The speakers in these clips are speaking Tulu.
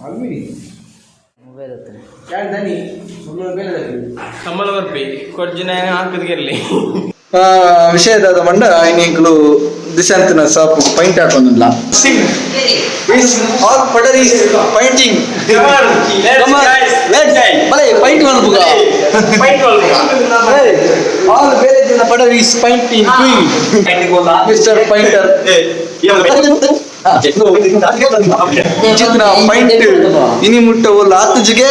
ಅಲ್ಮಿನಿ ಮೊಬೈಲ್ ಹತ್ರ ಯಾರು ದನಿ ಮೊದಲು ಬೇರೆ. ಸಂಬಳ ಬರ್ಪಿ ಕೊಡ್ಜಿನ ಹಾಕುದಿರ್ಲಿ. ವಿಷಯದಾದ ಮಂಡ ಇನ್ನೆಂಕುಲು ದಿಶಾಂತನ ಸಾಪು ಪೈಂಟ್ ಹಾಕೊಂದಿಲ್ಲ. ಆಲ್ ಪಡರ್ is painting. ಬಲೆ ಪೈಂಟ್ ಮಲ್ಪುಗ. ಆಲ್ ಬೇರೆ ಜನ ಪಡರ್ is painting, mister painter. ಚಿತ್ರ ಪೈಂಟ್ ಇನಿ ಮುಟ್ಟ ಒಲ್ಲ ಆತುಜಿಗೆ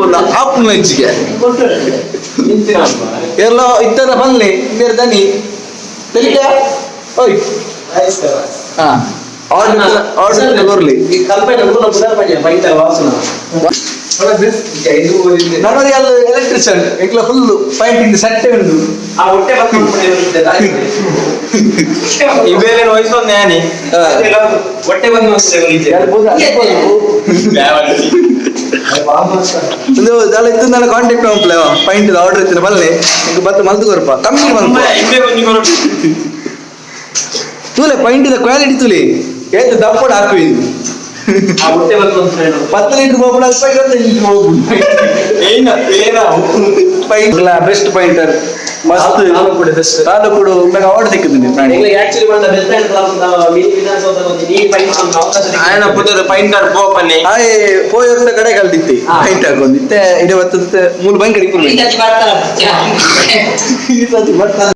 ಒಲ್ಲ ಆಪುನ ಇಜ್ಜಿಗೆ ಎಲ್ಲ ಇತ್ತರ ಬನ್ನಿ ಬೇರೆ ದನಿ ತೆಲಿಕೆ ಓಯ್. ಹಾ, ಆರ್ಡರ್ ಆರ್ಡರ್ ಬರ್ಲಿ. ನಮ್ಮದು ಅಲ್ಲಿ ಎಲೆಕ್ಟ್ರಿಷಿಯನ್ ಎಂಕ್ಲ ಫುಲ್ ಪೈಂಟಿಂಗ್ ಸಟ್ಟೆ ಉಂಟು. ಇಬೇಲೆ ವಯಸ್ಸೊಂದು ಯಾನಿ. ಹಾ. ಹೊಟ್ಟೆ ಬಂದು. ಒಂದು ದಾಲ ಇತ್ತು ನನ್ನ ಕಾಂಟ್ಯಾಕ್ಟ್ ಮಲ್ಪಲೆ. ಪೈಂಟ್ ಆರ್ಡರ್ ಇತ್ತು ಬಲ್ಲೆ ಇಂಕ ಬತ್ತ ಮಲ್ತು ಕೊರಪ ಕಮ್ಮಿ ಮಲ್ಪ. ಇಂಬೆ ಒಂಜಿ ಕೊರೊಡು. ತೂಲೆ ಪೈಂಟ್ ಕ್ವಾಲಿಟಿ ತೂಲೆ, ಏತ್ ದಪ್ಪಡ ಹಾಕು ಇದು. ಆ ಹೊಟ್ಟೆ ಬಂದು. 10 ಲೀಟರ್ ಹೋಗ್ಬಿಡ, 25 ಲೀಟರ್ ಹೋಗ್ಬಿಡು. ಏನ ಏನ. ಪೈಂಟ್ ಬೆಸ್ಟ್ ಪೈಂಟರ್ ಮಸ್ತ್. ಕೂಡ ಬೆಸ್ಟ್. ತಾಲೂಕುಡು ಉಂಬೆಗ್ ಅವಾರ್ಡ್ ಸಿಕ್ಕಿದ್ದೀನಿ ಪ್ರಾಣಿ. ಆಕ್ಚುಲಿ ಬಂದ ಬೆಲ್ತಾಂಡ್ ತಾಲೂಕು ಮಿನಿ ವಿಧಾನಸೌಧ ಒಂಜಿ ನೀರ್ ಪೈಂಟ್ ಅವಕಾಶ ಸಿಕ್ಕಿದೆ. ಆಯನ ಪುದರ್ ಪೈಂಟರ್ ಪೋಪನೆ. ಆಯ್ ಪೋಯೊರ್ತ ಕಡೆ ಕಲ್ದಿತ್ತಿ. ಪೈಂಟ್ ಹಾಕೊಂದಿತ್ತೆ ಇಡೀ ಬತ್ತದ ಮೂಲು ಬಂಕಡಿ. ಈ ಸತಿ ಬರ್ತಾರ. ಈ ಸತಿ ಬರ್ತಾನೆ.